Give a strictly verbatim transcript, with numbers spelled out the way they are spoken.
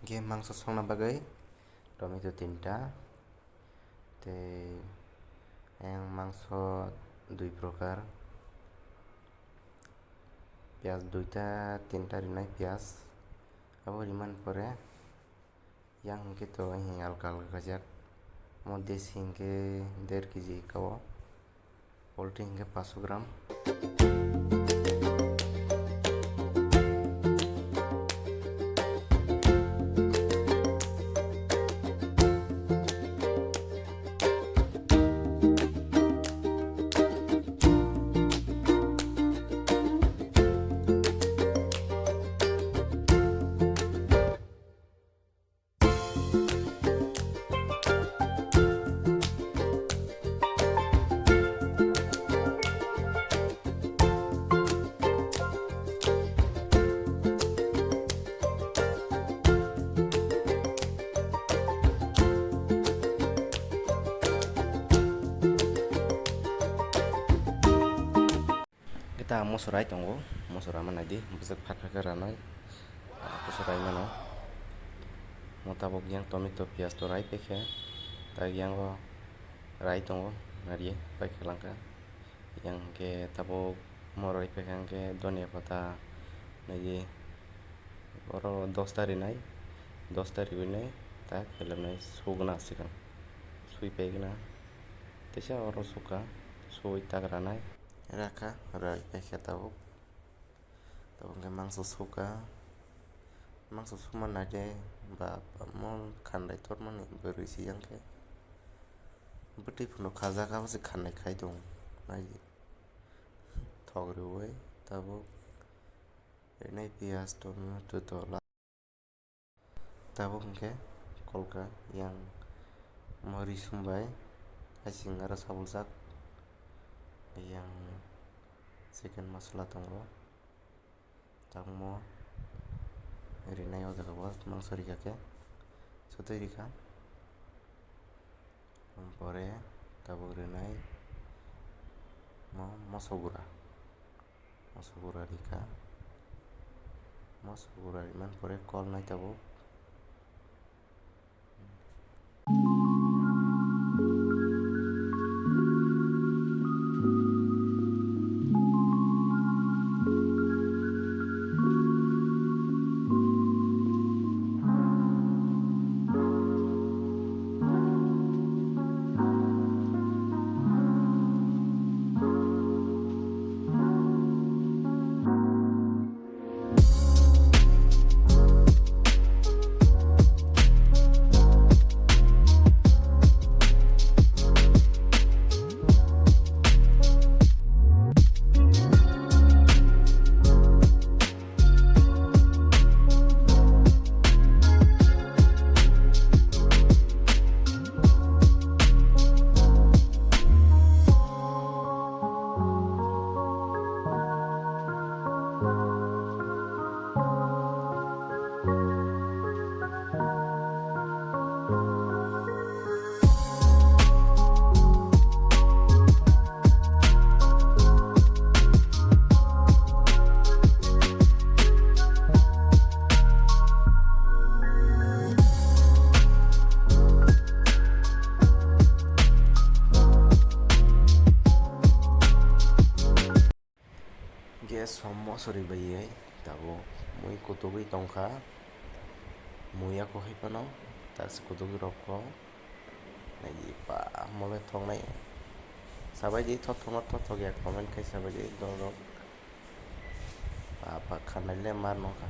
Hingke mangso songna bagwi tomato tinta, tei ayang mangso dui prokar, piyaj duita tinta rinai piyaj, abo rimani pore yang hingke to alka alka khaijak, omo desi hingke der kg kao. Poultry hingke paanso gram. Kita moso rai tongo, moso rama naidi, bwswk phar phar khe ranai, ah, moso rai mano. Mo tabuk yang tomato, piyaj to rai paikha, tak yang o rai tongo, nariye paikha langkha. Yang hwnkhe tabuk mo rai paikha hwnkhe donia pata naidi, oro dosta rinai, dosta riwi nai, tak khelamnai sugna sikang, sui paigna, teisa oro sukha, sui tak ranai. Rakha, rai paikha tabuk. Tabuk hwnkhe mangso sukha. Mangso sukma naide ba mo khandai tormani bwrwi se yang khe. Bwtwi phano khajak, abo se khandai khai tong. Nai thok riwi tabuk rinai piyaj tomato tola. Tabuk hwnkhe kolka yang mori sumbai, asing aro sabuljak, yang chicken masala tongo, tangmo rinai o jaga o mangso rikha khe sotwi rikha, pore tabuk rinai mo moso gura. Moso gura rikha. Moso gura rimani pore kol nai tabuk. Gas som moso ri bai tabuk mui kutugwi tongkha, mui ako hai phano taksi kutugwi rokho. Naidi ba mole thoknai. Sabaidi thok thokma thok thok ya comment khai sabaidi norok. Ba ba khanai le mar nokha.